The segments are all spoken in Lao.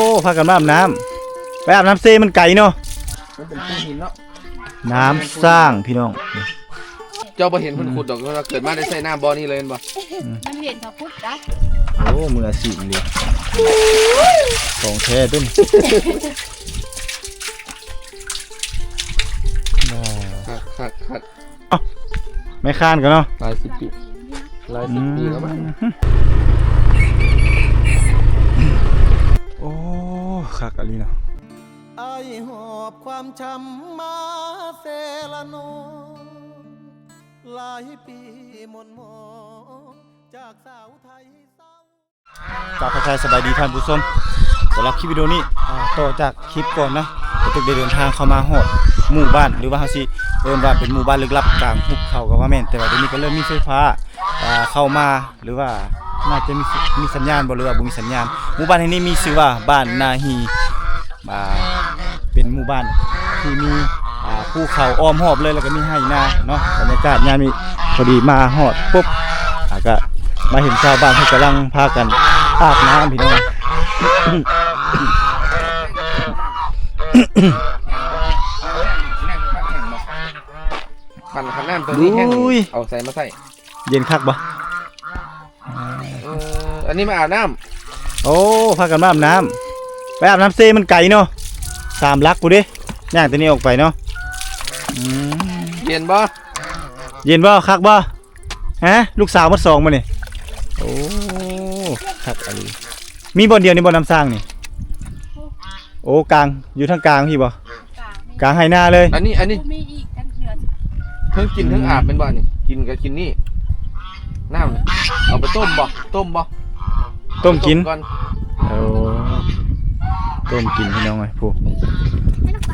ອ້ ພາກັນມາອາບນ້ຳ ໄປອາບນ້ຳເຊ ມັນໄກເນາະ ມັນເປັນພູຫີນເນາະ ນ້ຳສ້າງພີ່ນ້ອງ. ເຈົ້າບໍ່ເຫັນເພິ່ນຂຸດດອກ ເພິ່ນວ່າເກີດມາໄດ້ໃຊ້ນ້ຳບໍ່ນີ້ເລີຍແມ່ນບໍ່? ອືມ ມັນເຫັນເຂົາຂຸດໄດ໋. ໂອ້ ມືອາຊີບອີ່ຫຼີ ຂອງແທ້ຕົວນີ້. ຄັກໆໆ ເອົ້າ ແມ່ຄ້ານກັນເນາະ ຫຼາຍສິບປີ ຫຼາຍສິບປີແລ້ວມັ້ງ. ອືມ ໂອ້ ຄັກອີ່ຫຼີເນາະ. ອ້າຍຫອບຄວາມຈຳມາເຊລະໂນ ຫຼາຍປີໝົນໝອງຈາກສາວໄທສາວ. ກາບທັກທາຍສະບາຍດີທ່ານຜູ້ຊົມ. ສຳລັບຄລິບວິດີໂອນີ້ ອ່າ ຕໍ່ຈາກຄລິບກ່ອນນະ ກະຕຸກໄດ້ເດີນທາງເຂົ້າມາຮອດໝູ່ບ້ານ ຫຼືວ່າເຮົາຊິເອີ້ນວ່າເປັນໝູ່ບ້ານລຶກລັບກາງຫຸບເຂົາກະວ່າແມ່ນ, ແຕ່ວ່າດຽວນີ້ກະເລີ່ມມີໄຟຟ້າ ອ່າ ເຂົ້າມາ ຫຼືວ່າໜ້າຈະມີ ມີສັນຍານບໍ່ ຫຼືວ່າບໍ່ມີສັນຍານ. ໝູ່ບ້ານແຫ່ງນີ້ມີຊື່ວ່າບ້ານນາຮີ ອ່າ ເປັນໝູ່ບ້ານທີ່ມີ ອ່າ ພູເຂົາອ້ອມຮອບເລີຍ ແລ້ວກະມີໄຮ່ນາເນາະ. ບັນຍາກາດຍາມນີ້ພໍດີມາຮອດປຸບ ອ່າ ກະມາເຫັນຊາວບ້ານເພິ່ນກຳລັງພາກັນອາບນ້ຳພີ່ນ້ອງ. ຄັນ ຄັນນ້ຳໂຕນີ້ແຫ້ງ ເອົາໃສມາໃຊ້ ເຢັນຄັກບໍ່? ເອີ ອັນນີ້ມາອາບນ້ຳ. ໂອ້ ພາກັນມາອາບນ້ຳ ໄປອາບນ້ຳເຊ ມັນໄກເນາະ ສາມຫຼັກພຸ້ນເດ້ ຍ່າງແຕ່ນີ້ອອກໄປເນາະ. ອືມ ເຢັນບໍ່? ເຢັນບໍ່? ຄັກບໍ່? ຮະ ລູກສາວໝົດສອງບໍ່ນີ້? ໂອ້ ຄັກອີ່ຫຼີ. ມີບ່ອນດຽວນີ້ບໍ່ ນ້ຳສ້າງນີ້? ໂອ້ ກາງ ຢູ່ທາງກາງພີ້ບໍ່? ກາງ ກາງໄຮ່ນາເລີຍ. ອັນນີ້ ອັນນີ້ ບໍ່ມີອີກທາງເໜືອ ເທິງກິນເທິງອາບແມ່ນບໍ່ນີ້? ກິນກະກິນນີ້ ນ້ຳນີ້ ເອົາໄປຕົ້ມບໍ່? ຕົ້ມບໍ່? ຕົ້ມກິນ ຕົ້ມກ່ອນ. ໂອ້ ຕົ້ມກິນພີ່ນ້ອງເອີຍ. ພູ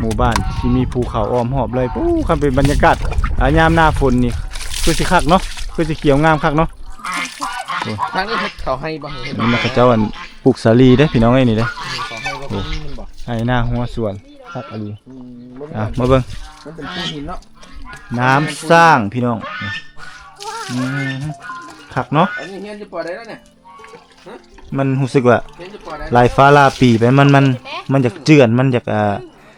ໝູ່ບ້ານທີ່ມີພູເຂົາອ້ອມຮອບເລີຍ. ປູ້ ຄັນເປັນບັນຍາກາດ ອາ ຍາມໜ້າຝົນນີ້ ຄືຊິຄັກເນາະ ຄືຊິຂຽວງາມຄັກເນາະ. ໂອ້ ທາງນີ້ເຮັດເຂົ້າໄຮ່ບໍ່? ເຮັດ ນີ້ເຂົາເຈົ້າ ອັນ ປູກສາລີເດ້ພີ່ນ້ອງເອີຍ ນີ້ເດ້. ເຂົ້າໄຮ່ບໍ່? ໂອ້ ມີແມ່ນບໍ່? ໄຮ່ນາຮົ້ວສວນ ຄັກອີ່ຫຼີ. ອືມ ອ່ະ ມາເບິ່ງ ມັນເປັນພູຫີນເນາະ ນ້ຳສ້າງພີ່ນ້ອງ. ອືມ ຄັກເນາະ. ອັນນີ້ຮຽນຢູ່ ປ.ໃດແລ້ວນີ້? ຮະ ມັນຮູ້ສຶກວ່າ ຮຽນຢູ່ ປ.ໃດ? ຫຼາຍຟ້າຫຼາຍປີໄປ ມັນ ມັນ ມັນຢາກເຈື່ອນ ມັນຢາກ ອ່າ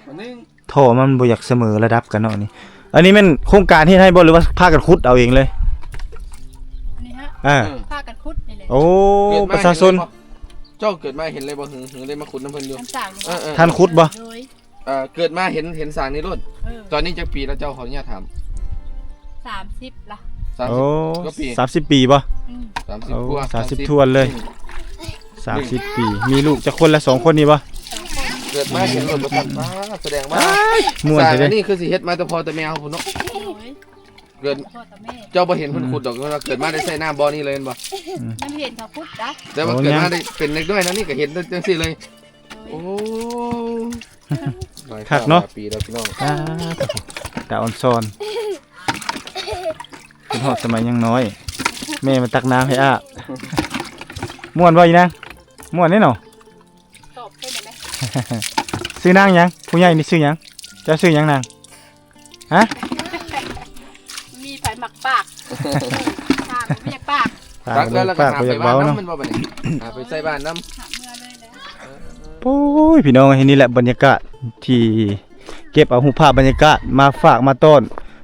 ອັນນີ້ ທໍ່ມັນບໍ່ຢາກສະເໝີລະດັບກັນເນາະ. ອັນນີ້ ອັນນີ້ແມ່ນໂຄງການເຮັດໃຫ້ບໍ່ ຫຼືວ່າພາກັນຂຸດເອົາເອງເລີຍ? ອັນນີ້ຮະ ເອີ ເອີ ພາກັນຂຸດນີ້ແຫຼະ. ໂອ້ ປະຊາຊົນ ເກີດມາເຫັນເລີຍບໍ່? ເຈົ້າເກີດມາເຫັນເລີຍບໍ່? ຫື ຫືໄດ້ມາຂຸດນຳເພິ່ນຢູ່? ອັນສ້າງນີ້ ເອີ ເອີ ທ່ານຂຸດບໍ່? ໂດຍ ເອີ ເກີດມາເຫັນ ເຫັນສ້າງນີ້ໂລດ. ເອີ ຕອນນີ້ຈັກປີແລ້ວເຈົ້າ? ຂໍອະນຸຍາດຖາມ. ສາມສິບລະ. ສາມສິບ ໂອ້ ກວ່າປີ. ສາມສິບປີບໍ່? ອືມ ສາມສິບ ໂອ້ ກວ່າ ສາມສິບ ສາມສິບ ຖ້ວນເລີຍ. ອືມ ສາມສິບປີ. ມີລູກຈັກຄົນລະ? ສອງຄົນນີ້ບໍ່? ສອງຄົນ. ເກີດມາເຫັນໂລດບໍ່ທັນ. ປ້າ ສະແດງວ່າ ອ້າຍ ມ່ວນແທ້ເດ້. ສ້າງອັນນີ້ຄືຊິເຮັດມາແຕ່ພໍ່ແຕ່ແມ່ເຮົາພຸ້ນເນາະ. ໂດຍ ເກີດ ເຈົ້າບໍ່ເຫັນເພິ່ນຂຸດດອກ ອືມ ເພິ່ນວ່າເກີດມາໄດ້ໃຊ້ນ້ຳບໍ່ນີ້ເລີຍແມ່ນບໍ່? ອືມ ຍັງເຫັນເຂົາຂຸດນະ ແຕ່ວ່າ ໂອ້ ເກີດມາ ຍັງ ໄດ້ເປັນເດັກນ້ອຍແນວນີ້ກະເຫັນແຕ່ຈັ່ງຊີ້ເລີຍ. ໂດຍ ໂອ້ ຄັກເນາະ ຫຼາຍປີແລ້ວພີ່ນ້ອງ. ອ່າ ຕາອອນຊອນ ເພິ່ນຮອດສະໄໝຍັງນ້ອຍ ແມ່ມາຕັກນ້ຳໃຫ້ອາບ. ມ່ວນບໍ່ອີ່ນາງ? ມ່ວນເດ້ເນາະ. ຕອບເພິ່ນໄດ້ໄໝ? ຊື່ນາງຫຍັງ? ຜູ້ໃຫຍ່ນີ້ຊື່ຫຍັງ? ເຈົ້າຊື່ຫຍັງນາງ? ຮະ? ມີໃຜມັກປາກ? ປາກບໍ່ມີປາກ. ປາກບໍ່ມີປາກ ບໍ່ຢາກເວົ້າເນາະ. ແມ່ນບໍ່ບັດນີ້? ອ່າ ໄປໃສ່ບ້ານນຳ. ໂອ້ຍ ພີ່ນ້ອງເອີຍ ນີ້ແຫຼະບັນຍາກາດທີ່ເກັບເອົາຮູບພາບບັນຍາກາດມາຝາກມາຕ້ອນ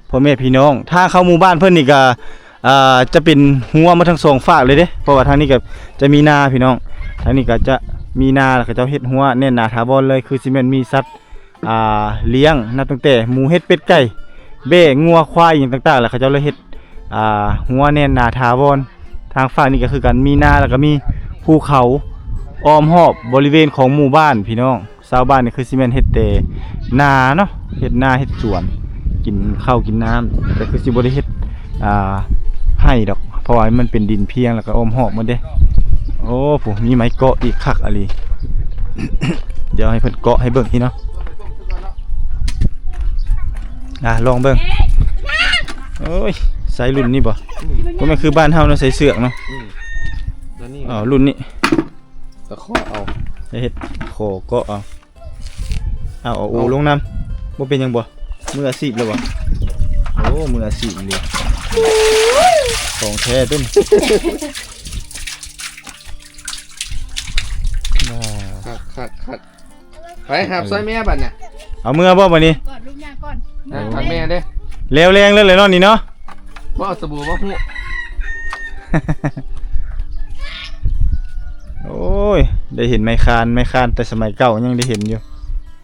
ພໍ່ແມ່ພີ່ນ້ອງ. ທາງເຂົ້າໝູ່ບ້ານເພິ່ນນີ້ກະ ອ່າ ຈະເປັນຮົ້ວໝົດທັງສອງຟາກເລີຍເດ້ ເພາະວ່າທາງນີ້ກະຈະມີນາພີ່ນ້ອງ ທາງນີ້ກະຈະມີນາ ແລ້ວເຂົາເຈົ້າເຮັດຮົ້ວແໜ້ນໜາຖາວອນເລີຍ ຄືຊິແມ່ນມີສັດ ອ່າ ລ້ຽງ ນັບຕັ້ງແຕ່ໝູ ເຫັດ ເປັດ ໄກ່ ແບ້ ງົວ ຄວາຍ ອີ່ຫຍັງຕ່າງໆ ແລ້ວເຂົາເຈົ້າເລີຍເຮັດ ອ່າ ຮົ້ວແໜ້ນໜາຖາວອນ. ທາງຝັ່ງນີ້ກະຄືກັນ ມີນາ ແລ້ວກະມີພູເຂົາອ້ອມຮອບບໍລິເວນຂອງໝູ່ບ້ານພີ່ນ້ອງ. ຊາວບ້ານນີ້ຄືຊິແມ່ນເຮັດແຕ່ນາເນາະ ເຮັດນາເຮັດສວນ ກິນເຂົ້າກິນນ້ຳ ແຕ່ຄືຊິບໍ່ໄດ້ເຮັດ ອ່າ ໄຮ່ດອກ ເພາະວ່າມັນເປັນດິນພຽງ ແລ້ວກະອ້ອມຮອບໝົດເດ້. ໂອ້ ຜູ້ ມີໄມ້ເກາະອີກ ຄັກອີ່ຫຼີ. ດຽວໃຫ້ເພິ່ນເກາະໃຫ້ເບິ່ງອີກເນາະ. ອ່າ ລອງເບິ່ງ. ໂອ້ຍ ໃສ່ລຸ້ນນີ້ບໍ່? ອືມ ບໍ່ແມ່ນຄືບ້ານເຮົາເນາະ ໃສ່ເຊືອກເນາະ. ອືມ ແລ້ວນີ້ ເອົາລຸ້ນນີ້ ກະຂໍເອົາ ໄດ້ເຮັດ ຂໍເກາະເອົາ. ເອົາ ເອົາໂອລົງນຳ. ບໍ່ເປັນຫຍັງບໍ່? ມືອາຊີບແລ້ວບໍ່? ໂອ້ ມືອາຊີບອີ່ຫຼີ ຂອງແທ້ຕົວນີ້. ຄັກໆ ຄັກໆ ໄປຫາບຊ່ອຍແມ່ບັດນີ້ ເອົາເມືອບໍ່ບັດນີ້? ກອດລູກຍ່າງກ່ອນ ນະ ກອດແມ່ເດ້ ແລ້ວແລງເລີຍເນາະນີ້ເນາະ ບໍ່ເອົາສະບູບໍ່ຮູ້ ໂອ້ຍ ໄດ້ເຫັນໄມ້ຄານ ໄມ້ຄານແຕ່ສະໄໝເກົ່າຍັງໄດ້ເຫັນຢູ່.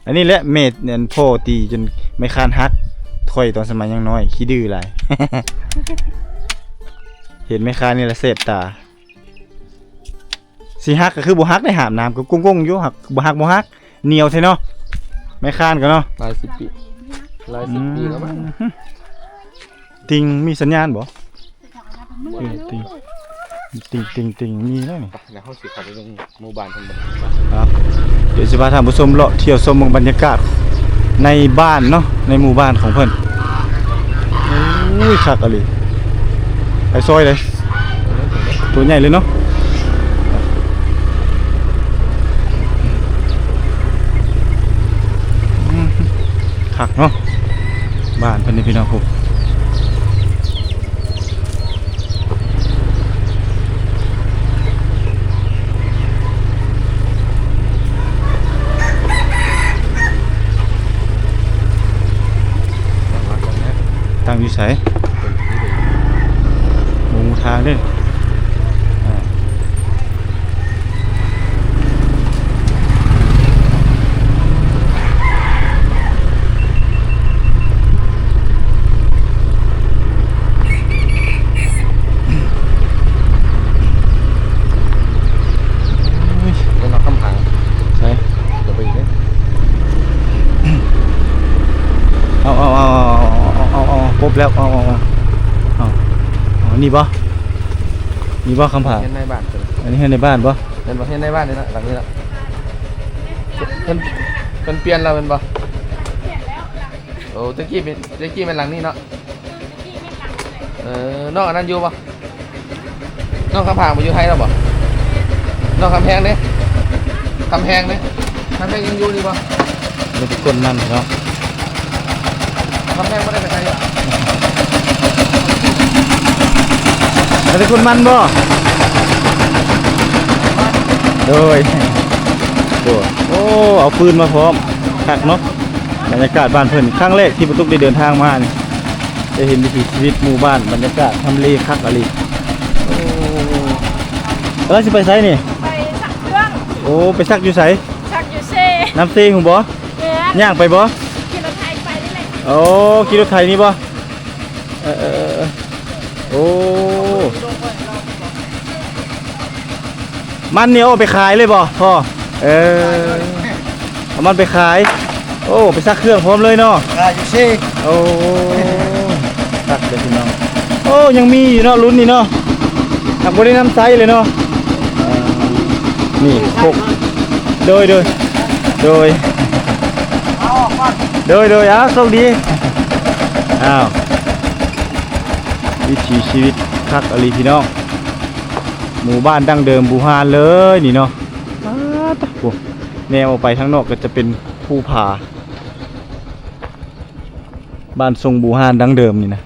ອັນນີ້ແຫຼະແມ່ອັນພໍ່ຕີຈົນໄມ້ຄານຫັກ ຂ້ອຍຕອນສະໄໝຍັງນ້ອຍຂີ້ດື້ຫຼາຍ ເຫັນໄມ້ຄານນີ້ລະແສບຕາ ຊິຫັກກໍຄືບໍ່ຫັກໄດ້ ຫາບນ້ຳກໍກົງໆຢູ່ ຫັກບໍ່ຫັກບໍ່ຫັກ ໜຽວແທ້ເນາະ ໄມ້ຄານກໍເນາະ ຫຼາຍສິບປີ ຫຼາຍສິບປີແລ້ວມັ້ງ ອືມ ຕິ່ງມີສັນຍານບໍ່? ເອີ ຕິ່ງ ຕິ່ງ ຕິ່ງ ຕິ່ງ ມີແລ້ວນີ້ ໄປ ແລ້ວເຮົາຊິເຂົ້າໄປເບິ່ງໝູ່ບ້ານເພິ່ນ ຄັບ ດຽວຊິພາທ່ານຜູ້ຊົມເລາະທ່ຽວຊົມເບິ່ງບັນຍາກາດໃນບ້ານເນາະ ໃນໝູ່ບ້ານຂອງເພິ່ນ ໂອ້ຍ ຄັກອີ່ຫຼີ ໄປຊອຍເດ້ ຕົວໃຫຍ່ເລີຍເນາະ ອືມ ຄັກເນາະ ບ້ານເພິ່ນນີ້ພີ່ນ້ອງ ໂອ້ ຕັ້ງຢູ່ໃສ? ໝູ່ທາງເດ້ ອ່າ ເດີນອອກຄຳຜັງ ໃສ? ເດີນໄປອີກເດ້ ເອົາ ເອົາ ເອົາ ຄົບແລ້ວ ເອົາ ເອົາ ເອົາ ເອົາ ນີ້ບໍ່? ນີ້ບໍ່ຄຳຜາ? ເຮືອນໃນບ້ານ ອັນນີ້ເຮືອນໃນບ້ານບໍ່? ແມ່ນບໍ່? ເຮືອນໃນບ້ານນີ້ລະ ຫຼັງນີ້ລະ ເພິ່ນ ເພິ່ນປ່ຽນແລ້ວແມ່ນບໍ່? ໂອ້ ແຕ່ກີ້ເປັນ ແຕ່ກີ້ແມ່ນຫຼັງນີ້ເນາະ ເອີ ນ້ອງອັນນັ້ນຢູ່ບໍ່? ນ້ອງຄຳຜາບໍ່ຢູ່ໄທແລ້ວບໍ່? ນ້ອງຄຳແພງເດ້? ຄຳແພງເດ້? ຄຳແພງຍັງຢູ່ນີ້ບໍ່? ມີແຕ່ຄົນມັນເນາະ ຄຳແພງບໍ່ໄດ້ໄປໄທເນາະ ມີແຕ່ຄົນມັນບໍ່? ໂດຍ ໂອ້ ໂອ້ ເອົາຟືນມາພ້ອມ ຄັກເນາະ ບັນຍາກາດບ້ານເພິ່ນ ຄັ້ງແລກທີ່ປະຕຸກໄດ້ເດີນທາງມານີ້ ໄດ້ເຫັນວິຖີຊີວິດໝູ່ບ້ານ ບັນຍາກາດທຳເລຄັກອີ່ຫຼີ ໂອ້ ກຳລັງຊິໄປໃສນີ້? ໄປຊັກເຄື່ອງ ໂອ້ ໄປຊັກຢູ່ໃສ? ຊັກຢູ່ເຊ ນ້ຳເຊຮູ້ບໍ່? ແມ່ນ ຍ່າງໄປບໍ່? ຂີ່ລົດໄຖໄປນີ້ແຫຼະ ໂອ້ ຂີ່ລົດໄຖນີ້ບໍ່? ເອີ ເອີ ເອີ ເອີ ໂອ້ ມັນນີ້ເອົາໄປຂາຍເລີຍບໍ່ພໍ່? ເອີ ເອົາມັນໄປຂາຍ ໂອ້ ໄປຊັກເຄື່ອງພ້ອມເລີຍເນາະ ຂາຍຢູ່ເຊ ໂອ້ ຄັກເດີພີ່ນ້ອງ ໂອ້ ຍັງມີຢູ່ເນາະ ລຸ້ນນີ້ເນາະ ຫາກບໍ່ໄດ້ນຳໃຊ້ເລີຍເນາະ ນີ້ ໂດຍ ໂດຍ ໂດຍ ເອົາອອກກ່ອນ ໂດຍ ໂດຍ ເອົາ ໂຊກດີ ອ້າວ ວິຖີຊີວິດຄັກອີ່ຫຼີພີ່ນ້ອງ ໝູ່ບ້ານດັ້ງເດີມບູຮານເລີຍນີ້ເນາະ ປາດໂທ້ ແນມອອກໄປທາງນອກກໍຈະເປັນພູຜາ ບ້ານຊົງບູຮານດັ້ງເດີມນີ້ນະ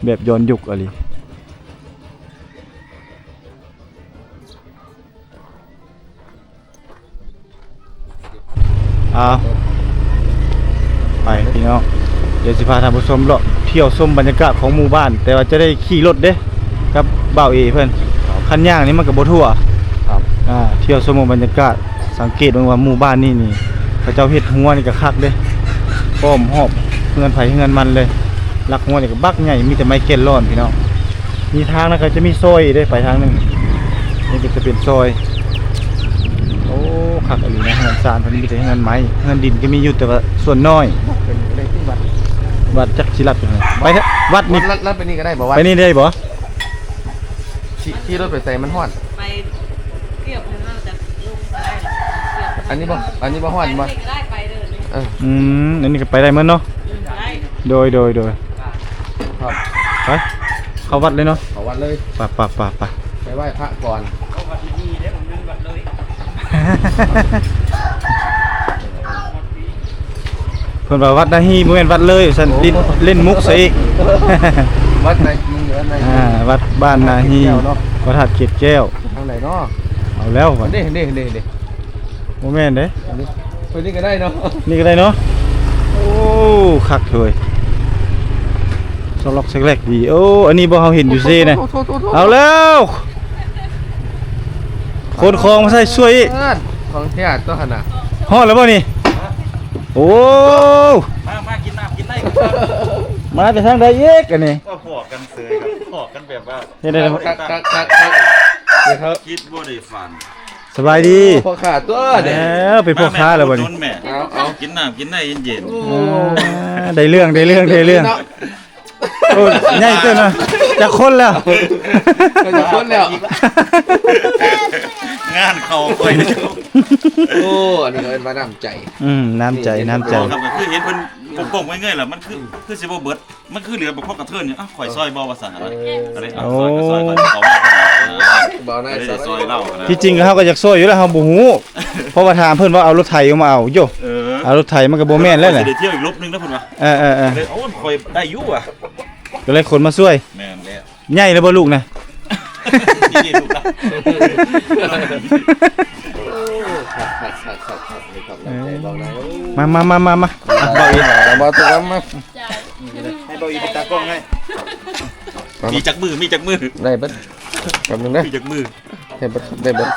ແບບຍ້ອນຍຸກອີ່ຫຼີ. ອ້າວ ໄປພີ່ນ້ອງ ດຽວຊິພາທ່ານຜູ້ຊົມເລາະທ່ຽວຊົມບັນຍາກາດຂອງໝູ່ບ້ານ ແຕ່ວ່າຈະໄດ້ຂີ່ລົດເດ້ ກັບບ່າວເອເພິ່ນ ຄັນຍ່າງນີ້ມັນກໍບໍ່ທົ່ວ ອ່າ ທ່ຽວຊົມເບິ່ງບັນຍາກາດ ສັງເກດເບິ່ງວ່າໝູ່ບ້ານນີ້ນີ້ ເຂົາເຈົ້າເຮັດຮົ້ວນີ້ກໍຄັກເດ້ ອ້ອມຮອບເຮືອນໃຜເຮືອນມັນເລີຍ ຫຼັກຮົ້ວນີ້ກໍບັກໃຫຍ່ ມີແຕ່ໄມ້ແກ່ນລ້ອນພີ່ນ້ອງ. ມີທາງນັ້ນກໍຈະມີຊອຍເດ້ ໄປທາງໜຶ່ງ ນີ້ກໍຈະເປັນຊອຍ ໂອ້ ຄັກອີ່ຫຼີນະ ເຮືອນຊານເພິ່ນມີແຕ່ເຮືອນໄມ້ ເຮືອນດິນກໍມີຢູ່ແຕ່ວ່າສ່ວນນ້ອຍ ເປັນໄດ້ຄືວັດ ວັດຈັກຊິລັດໄປທາງໃດ ໄປທາງ ວັດນີ້ ລັດ ລັດໄປນີ້ກໍໄດ້ບໍ່? ວັດ ໄປນີ້ໄດ້ບໍ່? ຂີ່ ຂີ່ລົດໄປໃສ ມັນຮ້ອນ ໄປ ອັນນີ້ບໍ່ ອັນນີ້ບໍ່ຮ້ອນບໍ່? ເອີ ອືມ ອັນນີ້ກໍໄປໄດ້ໝົດເນາະ ໂດຍ ໂດຍ ໂດຍ ໄປ ເຂົ້າວັດເລີຍເນາະ ເຂົ້າວັດເລີຍ ໄປ ໄປ ໄປ ໄປໄຫວ້ພະກ່ອນ ເພິ່ນວ່າວັດນາຮີ ບໍ່ແມ່ນວັດເລີຍ ຊັ້ນ ຫຼິ້ນ ຫຼິ້ນມຸກຊະອີກ ວັດນາຮີ ວັດນາຮີ ອ່າ ວັດບ້ານນາຮີ ພະທາດເກດແກ້ວເນາະ ພະທາດເກດແກ້ວ ທາງໃດເນາະ? ເອົາແລ້ວ ເດ້ ເດ້ ເດ້ ເດ້. ບໍ່ແມ່ນເດ້ ຕົວນີ້ກໍໄດ້ເນາະ ນີ້ກໍໄດ້ເນາະ. ໂອ້ ຄັກເລີຍ ຊອກລັອກຊອກແລັກດີ. ໂອ້ ອັນນີ້ບໍ່ ເຮົາເຫັນຢູ່ເຊນະ. ໂອ້ ເອົາແລ້ວ ຂົນຂອງມາໃສ່ຊ່ວຍອີກ ຂອງແທ້ຕົວຫັ້ນນະ. ຮອດແລ້ວບໍ່ນີ້? ໂອ້ ມາ ມາກິນນ້ຳກິນໄດ້ ມາແຕ່ທາງໃດອີກອັນນີ້? ກໍພໍ້ກັນເສີຍ ກໍພໍ້ກັນແບບວ່າ ເຮັດໄດ້ ຄັກໆໆໆ ເຮັດເຮົາຄິດບໍ່ໄດ້ຝັນ. ສະບາຍດີ ພໍ່ຄ້າຕົວເດ້. ເອີ ເປັນພໍ່ຄ້າແລ້ວບັດນີ້ ມາແມ່ ເອົາໆ ກິນນ້ຳກິນໃນເຢັນໆ. ໂອ້ ອ່າ ໄດ້ເລື່ອງ ໄດ້ເລື່ອງ ໄດ້ເລື່ອງ. ໂອ້ ໃຫຍ່ເຕີບນະ ຈັກຄົນແລ້ວ ຈັກຄົນແລ້ວ ງານເຂົ້າຂ້ອຍ. ໂອ້ ອັນນີ້ກໍເອີ້ນວ່ານ້ຳໃຈ. ອືມ ນ້ຳໃຈ ນ້ຳໃຈ. ກໍຄືເຫັນເພິ່ນກົ້ມໆເງີຍໆ ລະມັນຄື ຄືຊິບໍ່ເບິດ. ມັນຄືເຫຼືອບັກພວກກະເທີນນີ້ ອ້າວ ຂ້ອຍຊ່ອຍບໍ່ວ່າຊັ້ນນະ ເອີ ກໍເລີຍ ເອົາ ເອີ ຊ່ອຍ ກໍຊ່ອຍ ເຂົາມາ ເອີ ກໍເລີຍຊ່ອຍລາວນະ. ທີ່ຈິງເຮົາກໍຢາກຊ່ອຍຢູ່ແລ້ວ ເຮົາບໍ່ຮູ້ ເພາະວ່າຖາມເພິ່ນວ່າເອົາລົດໄຖມາເອົາໂຢ ເອີ ເອົາລົດໄຖມັນກໍບໍ່ແມ່ນແລ້ວນະ ຂ້ອຍຊິໄດ້ທ່ຽວອີກລົບໜຶ່ງນະ ເພິ່ນວ່າ ເອີໆໆ ກໍເລີຍ ໂອ້ຍ ຂ້ອຍໄດ້ຢູ່ວ່ະ ກໍເລີຍຂົນມາຊ່ວຍ. ແມ່ນແລ້ວ ໃຫຍ່ແລ້ວບໍ່ລູກນະ? ນີ້ລູກນະ ເອີ ມາ ມາ ມາ ມາ ມາ ອ່ະ ເບົາອີກ ເບົາອີກ ມາ ໃຫ້ເບົາອີກເປັນຕາກ້ອງໃຫ້. ມີຈັກມື ມີຈັກມື ໄດ້ເບິດ ແປັບໜຶ່ງເດີ ມີຈັກມື ໄດ້ເບິດ ໄດ້ເບິດ.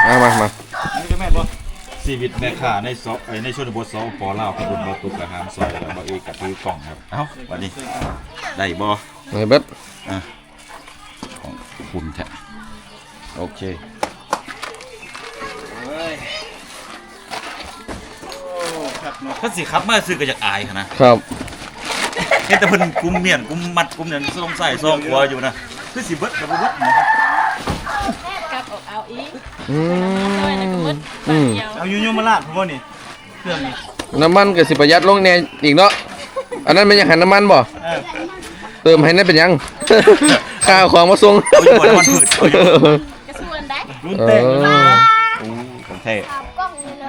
ອ່າ ມາ ມາ ນີ້ແມ່ນບໍ່? ຊີວິດແມ່ຄ້າໃນ ໃນຊົນນະບົດ ສປປ ລາວ ຂອບຄຸນເບົາຕຸກ ກະຫາມຊອຍ ແລ້ວເບົາອີກກະຖືກ້ອງຄັບ. ເອົ້າ ບັດນີ້ໄດ້ບໍ່? ໄດ້ເບິດ ອ່າ ຂອງຄຸນແທ້. ໂອເຄ ໂອ້ຍ ຄັກເນາະ ຄັນຊິຂັບມາຊື່ກໍຢາກອາຍຫັ້ນນະ ຄັບ ເຫັນແຕ່ເພິ່ນກຸມມ້ຽນ ກຸມມັດ ກຸມຫຍັງ ສອງຊ້າຍສອງຂວາຢູ່ນະ ຄືຊິເບິດກໍບໍ່ເບິດນະ. ກັບອອກເອົາອີກ ອືມ ອືມ ເອົາຢູ່ຍົມມະລາດພຸ້ນບໍ່ນີ້? ເຄື່ອງນີ້ ນ້ຳມັນກໍຊິປະຢັດລົງແດ່ອີກເນາະ. ອັນນັ້ນແມ່ນຫຍັງຫັ້ນ ນ້ຳມັນບໍ່? ເອີ ເຕີມໃຫ້ແດ່ເປັນຫຍັງ? ຂ້າເອົາຂອງມາສົ່ງ ເອົາຢູ່ບໍ່ ນ້ຳມັນພືດ ເອົາຢູ່ ກະຊວນໄດ໋ ລຸ້ນແຕກ ເອີ ຂອງແທ້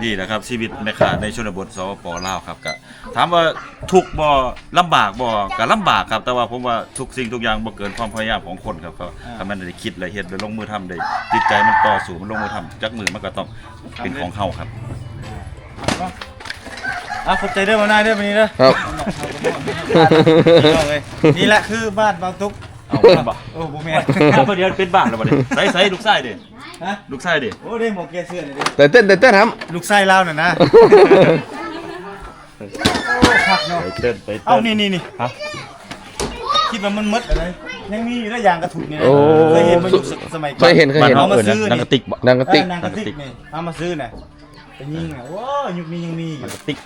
ນີ້ແຫຼະຄັບ ຊີວິດແມ່ຄ້າໃນຊົນນະບົດ ສປປ ລາວ ຄັບ. ກະຖາມວ່າທຸກບໍ່ ລຳບາກບໍ່? ກະລຳບາກຄັບ ແຕ່ວ່າຜົມວ່າທຸກສິ່ງທຸກຢ່າງບໍ່ເກີນຄວາມພະຍາຍາມຂອງຄົນຄັບ. ເອີ ຄັນມັນໄດ້ຄິດ ໄດ້ເຮັດ ໄດ້ລົງມືທຳ ໄດ້ຈິດໃຈມັນຕໍ່ສູ້ ມັນລົງມືທຳ ຈັກມື້ມັນກໍຕ້ອງ ເປັນຂອງເຮົາຄັບ. ອ່າ ຂອບໃຈເດີ ບ່າວນາຍເດີ ມື້ນີ້ເດີ ຄັບ ພີ່ນ້ອງເອີຍ ນີ້ແຫຼະຄືບ້ານເບົາຕຸກ. ເອົ້າ ແມ່ນບໍ່? ໂອ້ ບໍ່ແມ່ນ ດຽວເປັນບ້ານແລ້ວບັດນີ້. ໃສ ໃສ ລູກຊາຍເດ? ຮະ? ລູກຊາຍເດ? ໂອ້ ເດ້ ໝໍແກ້ເສື້ອນີ້ເດ້ ໄຕເຕັ້ນ ໄຕເຕັ້ນ ຫຳ ລູກຊາຍລາວນັ້ນນະ. ໂອ້ ຄັກເນາະ ໄຕເຕັ້ນ ໄຕເຕັ້ນ. ເອົ້າ ນີ້ໆໆ ຮະ? ຄິດວ່າມັນໝົດແລ້ວ ຍັງມີຢູ່ເດ້ ຢາງກະທຸນນີ້ນະ. ໂອ້ ເຄີຍເຫັນບໍ່ ຍຸກສະໄໝກ່ອນ ເຄີຍເຫັນ ເຄີຍເຫັນ. ເອົາມາຊື້ນີ້ ໜັງກະຕິກບໍ່? ໜັງກະຕິກ ເອີ ໜັງກະຕິກນີ້ ເອົາມາຊື້ນະ ໄປຍິງນະ. ໂອ້ຍ ຍຸກນີ້ຍັງມີຢູ່ ໜັງກະຕິກ.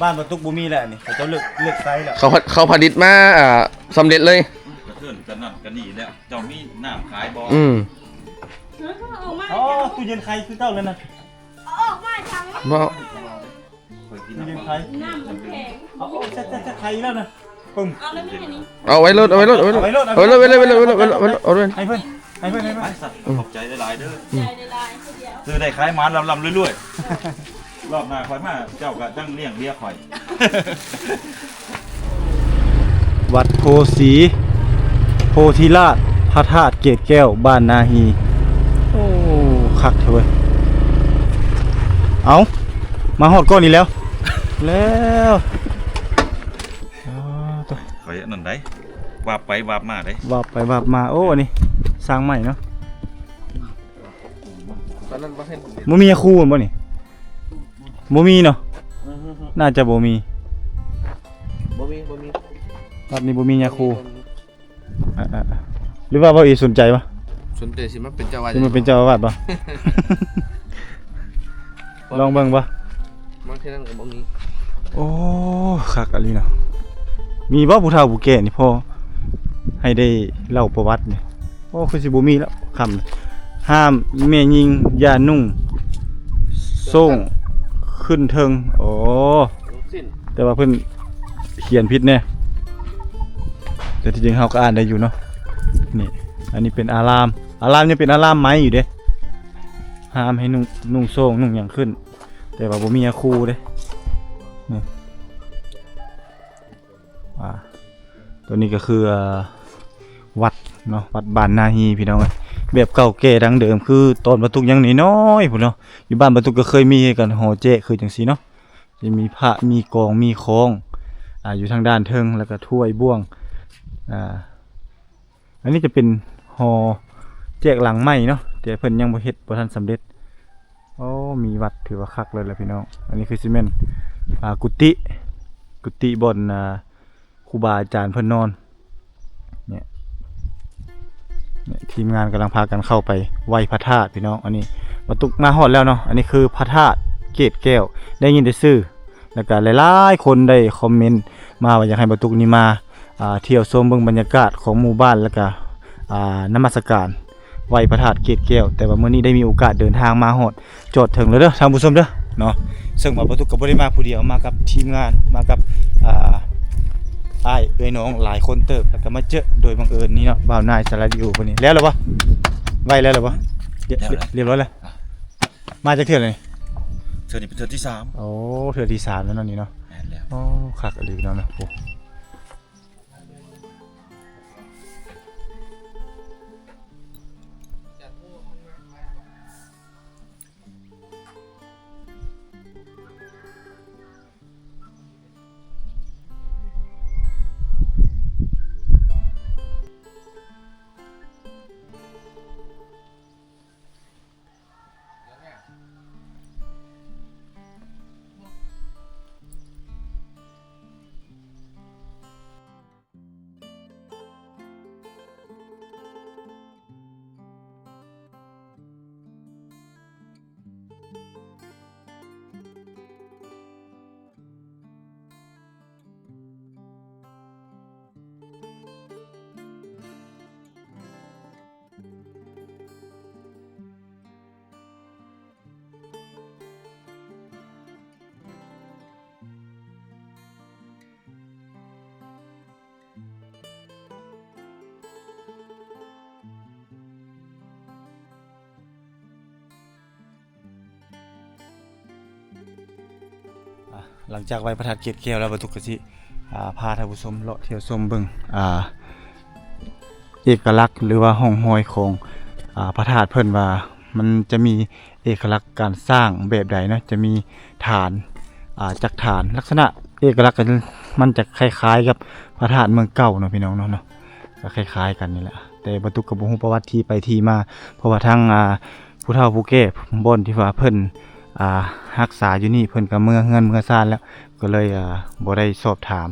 ບ້ານເບົາຕຸກບໍ່ມີແລ້ວນີ້ ເຂົາເຈົ້າເລີກ ເລີກໃຊ້ແລ້ວ ເຂົາ ເຂົາຜະລິດມາ ອ່າ ສຳເລັດເລີຍ. ກະເທີນກະນັ້ນກະນີ້ແລ້ວ ເຈົ້າມີນ້ຳຂາຍບໍ່? ອືມ ອໍ ຕູ້ເຢັນໄຄຄືເກົ່າແລ້ວນະ. ເອົາອອກມາຈັງ ບໍ່ ຕູ້ເຢັນໄຄ ນ້ຳມັນແຂງ. ເອົາ ໂອ້ ແຊະໆໆ ໄຄອີກແລ້ວນະ. ປຶ້ມ ເອົາແລ້ວແມ່ນີ້ ເອົາໄວ້ໂລດ ເອົາໄວ້ໂລດ ເອົາໄວ້ໂລດ ເອົາໄວ້ໂລດ ເອົາໄວ້ໂລດ ເອົາໄວ້ໂລດ ເອົາໄວ້ໂລດ ເອົາໄວ້ໂລດ ໃຫ້ເພິ່ນ ໃຫ້ເພິ່ນ ໃຫ້ເພິ່ນ. ໄປຊະ ຂອບໃຈຫຼາຍໆເດີ ໃຈຫຼາຍໆ ເດີ ຊື້ໄດ້ຂາຍໝານ ລ່ຳໆລວຍໆ. ລອບໜ້າຂ້ອຍມາ ເຈົ້າກະຈັ່ງລ້ຽງເບຍຂ້ອຍ. ວັດໂພສີ ໂພທິລາດ ພະທາດເກດແກ້ວ ບ້ານນາຮີ. ໂອ້ ຄັກແທ້ເວີຍ. ເອົ້າ ມາຮອດກ່ອນອີກແລ້ວ ແລ້ວ. ອໍ ໂຕ ຂ້ອຍອັນນັ້ນໃດ ວາບໄປວາບມາເດ້ ວາບໄປວາບມາ. ໂອ້ ອັນນີ້ສ້າງໃໝ່ເນາະ. ຕອນນັ້ນບໍ່ເຫັນ ບໍ່ມີຍາຄູແມ່ນບໍ່ນີ້? ບໍ່ມີເນາະ. ອື ໜ້າຈະບໍ່ມີ ບໍ່ມີ ບໍ່ມີ. ວັດນີ້ບໍ່ມີຍາຄູ. ບໍ່ມີ ອ່າໆ ຫຼືວ່າເບົາອີສົນໃຈບໍ່? ສົນໃຈຊິມາເປັນເຈົ້າອາວາດ ຊິມາເປັນເຈົ້າອາວາດບໍ່? ລອງເບິ່ງບໍ່? ບາງເທື່ອນັ້ນກໍບໍ່ມີ. ໂອ້ ຄັກອີ່ຫຼີເນາະ. ມີບໍ່ຜູ້ເຖົ້າຜູ້ແກ່ນີ້ ພໍໃຫ້ໄດ້ເລົ່າປະຫວັດນີ້? ໂອ້ ຄືຊິບໍ່ມີແລ້ວ ຄ່ຳ. ຫ້າມແມ່ຍິງຢ່ານຸ່ງໂສ້ງຂຶ້ນເທິງ. ໂອ້ ແຕ່ວ່າເພິ່ນຂຽນຜິດແດ່ ແຕ່ທີ່ຈິງເຮົາກໍອ່ານໄດ້ຢູ່ເນາະ. ນີ້ ອັນນີ້ເປັນອາລາມ ອາລາມຍັງເປັນອາລາມໄມ້ຢູ່ເດ້. ຫ້າມໃຫ້ນຸ່ງ ນຸ່ງໂສ້ງນຸ່ງຫຍັງຂຶ້ນ ແຕ່ວ່າບໍ່ມີຍາຄູເດ້. ນີ້ ອ່າ ຕົວນີ້ກໍຄື ອ່າ ວັດເນາະ ວັດບ້ານນາຮີ ພີ່ນ້ອງເອີຍ. ແບບເກົ່າແກ່ດັ້ງເດີມ ຄືຕອນບ່າວຕຸກຍັງນ້ອຍໆພຸ້ນເນາະ. ຢູ່ບ້ານບ່າວຕຸກກໍເຄີຍມີຄືກັນ ຫໍແຈກຄືຈັ່ງຊີ້ເນາະ ຈະມີພະ ມີກອງ ມີຂອງ ອາ ຢູ່ທາງດ້ານເທິງ ແລ້ວກໍຖ້ວຍບ່ວງ ອາ ອັນນີ້ຈະເປັນຫໍແຈກຫຼັງໃໝ່ເນາະ ແຕ່ເພິ່ນຍັງບໍ່ເຮັດ ບໍ່ທັນສຳເລັດ. ໂອ້ ມີວັດ ຖືວ່າຄັກເລີຍແຫຼະພີ່ນ້ອງ. ອັນນີ້ຄືຊິແມ່ນ ອາ ກຸຕິ ກຸຕິບ່ອນ ອາ ຄູບາອາຈານເພິ່ນນອນ. ເນຍ ເນຍ ທີມງານກຳລັງພາກັນເຂົ້າໄປໄຫວ້ພະທາດພີ່ນ້ອງ. ອັນນີ້ບ່າວຕຸກມາຮອດແລ້ວເນາະ. ອັນນີ້ຄືພະທາດເກດແກ້ວ ໄດ້ຍິນແຕ່ຊື່ ແລ້ວກະຫຼາຍໆຄົນໄດ້ຄອມເມັນມາວ່າຢາກໃຫ້ບ່າວຕຸກນີ້ມາ ອ່າ ທ່ຽວຊົມເບິ່ງບັນຍາກາດຂອງໝູ່ບ້ານ ແລ້ວກະ ອ່າ ນະມັດສະການໄຫວ້ພະທາດເກດແກ້ວ. ແຕ່ວ່າມື້ນີ້ໄດ້ມີໂອກາດເດີນທາງມາຮອດ ຈອດເຖິງແລ້ວເດີທ່ານຜູ້ຊົມເດີເນາະ. ເຊິ່ງວ່າບ່າວຕຸກກໍບໍ່ໄດ້ມາຜູ້ດຽວ ມາກັບທີມງານ ມາກັບ ອ່າ ອ້າຍເອື້ອຍນ້ອງຫຼາຍຄົນເຕີບ ແລ້ວກໍມາເຈີໂດຍບັງເອີນນີ້ເນາະ ບ່າວນາຍສາລາດິໂອ ເພິ່ນນີ້. ແລ້ວແລ້ວບໍ່? ໄຫວ້ແລ້ວແລ້ວບໍ່? ຮຽບ ຮຽບຮ້ອຍແລ້ວ. ອ່ະ ມາຈັກເທື່ອແລ້ວນີ້? ເທື່ອນີ້ເປັນເທື່ອທີສາມ. ໂອ້ ເທື່ອທີສາມແລ້ວເນາະນີ້ເນາະ. ແມ່ນແລ້ວ. ໂອ້ ຄັກອີ່ຫຼີເນາະ. ໂອ້ ອ່ະ ຫຼັງຈາກໄຫວ້ພະທາດເກດແກ້ວແລ້ວ ບ່າວຕຸກກໍຊິ ອ່າ ພາທ່ານຜູ້ຊົມເລາະທ່ຽວຊົມເບິ່ງ ອ່າ ເອກະລັກ ຫຼືວ່າຮ່ອງຮອຍຂອງ ອ່າ ພະທາດເພິ່ນວ່າມັນຈະມີເອກະລັກການສ້າງແບບໃດເນາະ. ຈະມີຖານ ອ່າ ຈັກຖານ ລັກສະນະເອກະລັກມັນຈະຄ້າຍໆກັບພະທາດເມືອງເກົ່າເນາະ ພີ່ນ້ອງເນາະ ເນາະ ກໍຄ້າຍໆກັນນີ້ແຫຼະ. ແຕ່ບ່າວຕຸກກໍບໍ່ຮູ້ປະຫວັດທີ່ໄປທີ່ມາ ເພາະວ່າທາງ ອ່າ ຜູ້ເຖົ້າຜູ້ແກ່ບ່ອນທີ່ວ່າເພິ່ນ ອ່າ ຮັກສາຢູ່ນີ້ ເພິ່ນກໍເມືອເຮືອນເມືອຊານແລ້ວ ກໍເລີຍ ອ່າ ບໍ່ໄດ້ສອບຖາມ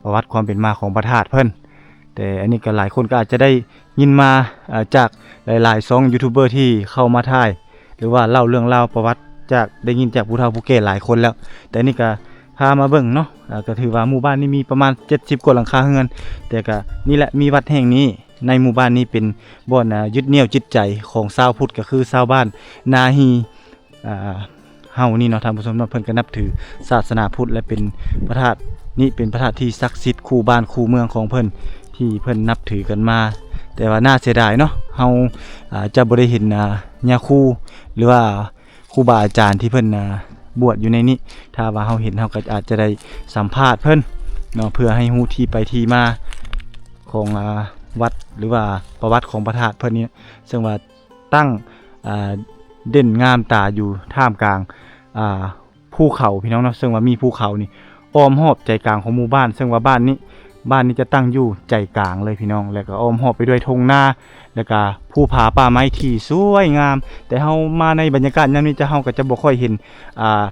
ປະຫວັດຄວາມເປັນມາຂອງພະທາດເພິ່ນ. ແຕ່ອັນນີ້ກໍຫຼາຍຄົນກໍອາດຈະໄດ້ຍິນມາ ເອີ ຈາກຫຼາຍໆຊ່ອງຢູທູບເບີທີ່ເຂົ້າມາຖ່າຍ ຫຼືວ່າເລົ່າເລື່ອງລາວປະຫວັດ ຈາກ ໄດ້ຍິນຈາກຜູ້ເຖົ້າຜູ້ແກ່ຫຼາຍຄົນແລ້ວ. ແຕ່ນີ້ກໍພາມາເບິ່ງເນາະ ເອີ ກໍຖືວ່າໝູ່ບ້ານນີ້ມີປະມານເຈັດສິບກວ່າຫຼັງຄາເຮືອນ ແຕ່ກໍນີ້ແຫຼະ ມີວັດແຫ່ງນີ້ ໃນໝູ່ບ້ານນີ້ເປັນບ່ອນ ອ່າ ຍຶດໜຽວຈິດໃຈຂອງຊາວພຸດ ກໍຄືຊາວບ້ານນາຮີ ອ່າ ເຮົານີ້ເນາະທ່ານຜູ້ຊົມເນາະ ເພິ່ນກໍນັບຖືສາສະໜາພຸດ ແລະ ເປັນພະທາດນີ້ເປັນພະທາດທີ່ສັກສິດຄູ່ບ້ານຄູ່ເມືອງຂອງເພິ່ນ ທີ່ເພິ່ນນັບຖືກັນມາ. ແຕ່ວ່າໜ້າເສຍດາຍເນາະ ເຮົາ ອ່າ ຈະບໍ່ໄດ້ເຫັນ ອ່າ ຍາຄູ ຫຼືວ່າຄູບາອາຈານທີ່ເພິ່ນ ອ່າ ບວດຢູ່ໃນນີ້. ຖ້າວ່າເຮົາເຫັນ ເຮົາກໍອາດຈະໄດ້ສຳພາດເພິ່ນເນາະ ເພື່ອໃຫ້ຮູ້ທີ່ໄປທີ່ມາຂອງ ອ່າ ວັດ ຫຼືວ່າປະຫວັດຂອງພະທາດເພິ່ນນີ້ ເຊິ່ງວ່າ ຕັ້ງ ອ່າ ເດັ່ນງາມຕາຢູ່ທ່າມກາງ ອ່າ ພູເຂົາ ພີ່ນ້ອງເນາະ ເຊິ່ງວ່າມີພູເຂົານີ້ອ້ອມຮອບໃຈກາງຂອງໝູ່ບ້ານ ເຊິ່ງວ່າບ້ານນີ້ ບ້ານນີ້ຈະຕັ້ງຢູ່ໃຈກາງເລີຍ ພີ່ນ້ອງ ແລ້ວກໍອ້ອມຮອບໄປດ້ວຍທົ່ງນາ ແລ້ວກໍພູຜາປ່າໄມ້ທີ່ສວຍງາມ. ແຕ່ເຮົາມາໃນບັນຍາກາດຍາມນີ້ ຈະ ເຮົາກໍຈະບໍ່ຄ່ອຍເຫັນ ອ່າ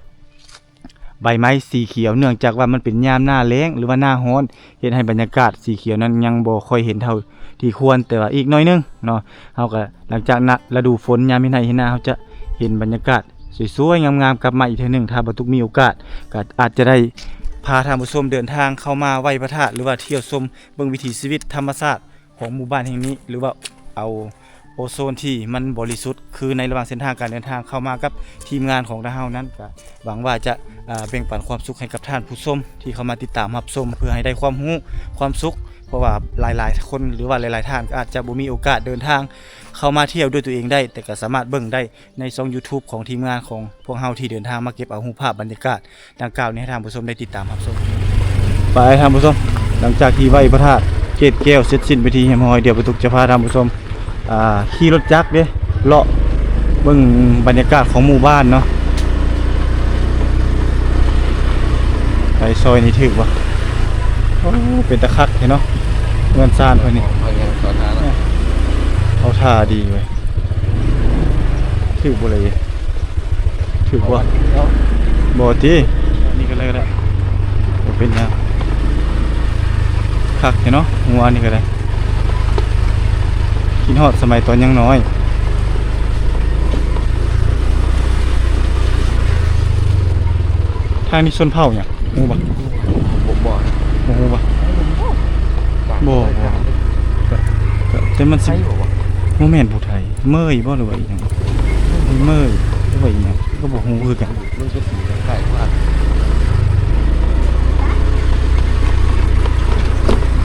ໃບໄມ້ສີຂຽວ ເນື່ອງຈາກວ່າມັນເປັນຍາມໜ້າແລ້ງ ຫຼືວ່າໜ້າຮ້ອນ ເຮັດໃຫ້ບັນຍາກາດສີຂຽວນັ້ນຍັງບໍ່ຄ່ອຍເຫັນເທົ່າທີ່ຄວນ. ແຕ່ວ່າອີກໜ້ອຍໜຶ່ງເນາະ ເຮົາກໍ ຫຼັງຈາກ ລະດູຝົນ ຍາມເຮັດໄຮ່ເຮັດນາ ເຮົາຈະເຫັນບັນຍາກາດສວຍໆງາມໆກັບມາອີກເທື່ອໜຶ່ງ. ຖ້າບ່າວຕຸກມີໂອກາດ ກໍອາດຈະໄດ້ພາທ່ານຜູ້ຊົມເດີນທາງເຂົ້າມາໄຫວ້ພະທາດ ຫຼືວ່າທ່ຽວຊົມເບິ່ງວິຖີຊີວິດທຳມະຊາດ ຂອງໝູ່ບ້ານແຫ່ງນີ້ ຫຼືວ່າເອົາໂອໂຊນທີ່ມັນບໍລິສຸດ ຄືໃນລະຫວ່າງເສັ້ນທາງການເດີນທາງເຂົ້າມາກັບທີມງານຂອງທາງເຮົານັ້ນ ກະຫວັງວ່າຈະ ອ່າ ແບ່ງປັນຄວາມສຸກໃຫ້ກັບທ່ານຜູ້ຊົມທີ່ເຂົ້າມາຕິດຕາມຮັບຊົມ ເພື່ອໃຫ້ໄດ້ຄວາມຮູ້ ຄວາມສຸກ ເພາະວ່າຫຼາຍໆຄົນ ຫຼືວ່າຫຼາຍໆທ່ານກໍອາດຈະບໍ່ມີໂອກາດເດີນທາງເຂົ້າມາທ່ຽວດ້ວຍຕົວເອງໄດ້ ແຕ່ກໍສາມາດເບິ່ງໄດ້ ໃນຊ່ອງຢູທູບຂອງທີມງານຂອງພວກເຮົາທີ່ເດີນທາງມາເກັບເອົາຮູບພາບບັນຍາກາດດັ່ງກ່າວນີ້ໃຫ້ທ່ານຜູ້ຊົມໄດ້ຕິດຕາມຮັບຊົມ. ໄປທ່ານຜູ້ຊົມ ຫຼັງຈາກທີ່ໄຫວ້ພະທາດເກດແກ້ວເສັດສິ້ນເປັນທີ່ຮຽບຮ້ອຍ ດຽວບ່າວຕຸກຈະພາທ່ານຜູ້ຊົມ ອ່າ ຂີ່ລົດຈັກເດ້ ເລາະເບິ່ງບັນຍາກາດຂອງໝູ່ບ້ານເນາະ. ໄປຊອຍນີ້ຖືກບໍ່? ໂອ້ ເປັນຕາຄັກແທ້ເນາະ ເຮືອນຊານເພິ່ນນີ້ ເອົາທ່າດີເວີຍ. ຖືກບໍ່ລະເອີຍ? ຖືກບໍ່? ບໍ່ຕິ? ອັນນີ້ກໍເລີຍແຫຼະ ບໍ່ເປັນຫຍັງ. ຄັກແທ້ເນາະ ຫົວນີ້ກໍໄດ້ ຄິດຮອດສະໄໝຕອນຍັງນ້ອຍ. ທາງນີ້ຊົນເຜົ່າຫຍັງ ຮູ້ບໍ່? ບໍ່ ບໍ່ ບໍ່ຮູ້ບໍ່? ບໍ່ ບໍ່ ແຕ່ ແຕ່ມັນຊິ ໄທບໍ່ວະ? ບໍ່ແມ່ນຜູ້ໄທ ເມີຍບໍ່ ຫຼືວ່າອີ່ຫຍັງ? ເມີຍ ຫຼືວ່າອີ່ຫຍັງ ກໍບໍ່ຮູ້ຄືກັນ. ມັນຄືສີຄ້າຍໆກັນ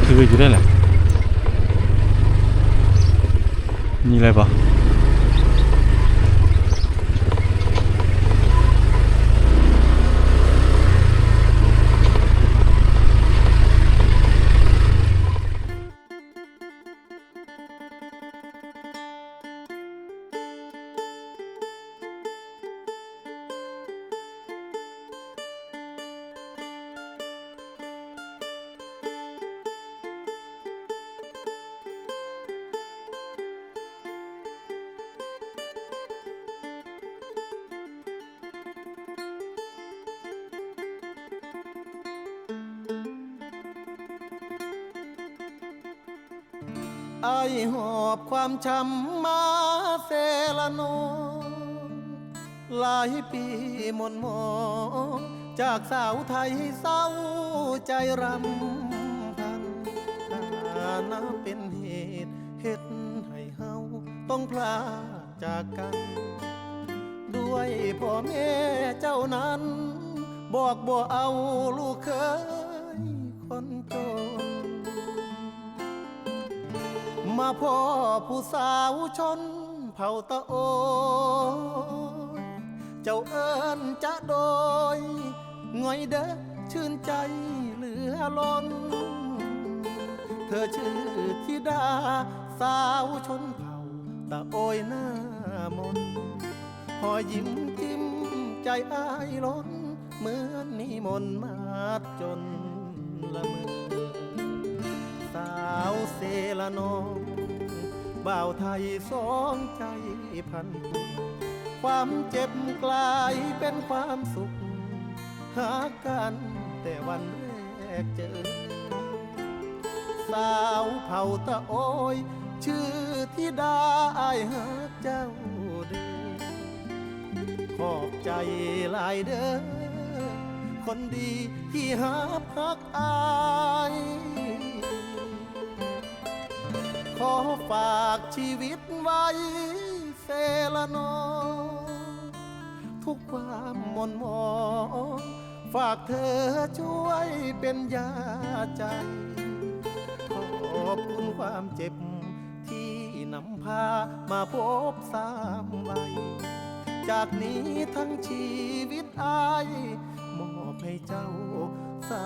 ຄືຢູ່ໄດ້ແຫຼະ. ນີ້ເລີຍບໍ່? ອ້າຍຫອບຄວາມຊ້ຳມາເຊລະໂນ ຫຼາຍປີໝົນໝອງ ຈາກສາວໄທເສົ້າໃຈຣຳພັນ ຖານະເປັນເຫດເຮັດໃຫ້ເຮົາຕ້ອງພລາກຈາກກັນ ດ້ວຍພໍ່ແມ່ເຈົ້ານັ້ນ ບອກບໍ່ເອົາລູກເຂີຍຄົນຈົນ ມາພໍ້ຜູ້ສາວຊົນເຜົ່າຕະໂອຍ ເຈົ້າເອີ້ນຈະໂດຍ ງອຍເດີ ຊື່ນໃຈເຫຼືອລົ້ນ ເທີຊື່ທິດາສາວຊົນເຜົ່າຕະໂອຍໜ້າມົນ ຮອຍຍິ້ມຈິ້ມໃຈອ້າຍລົ້ນ ເໝືອນມີມົນມາດຈົນລະເມີ ສາວເຊລະນອງ ບ່າວໄທສອງໃຈພັນ ຄວາມເຈັບກລາຍເປັນຄວາມສຸກ ຮັກກັນແຕ່ວັນແລກເຈີ ສາວເຜົ່າຕະໂອຍ ຊື່ທິດາ ອ້າຍຮັກເຈົ້າເດີ ຂອບໃຈຫຼາຍເດີ ຄົນດີທີ່ຮັບຮັກອ້າຍ ຂໍຝາກຊີວິດໄວ້ເຊລະນອງ ທຸກຄວາມໝົນໝອງ ຝາກເທີຊ່ວຍເປັນຢາໃຈ ຂອບຄຸນຄວາມເຈັບທີ່ນຳພາມາພົບສາມໄວ ຈາກນີ້ທັງຊີວິດອ້າຍ ມອບໃຫ້ເຈົ້າສາ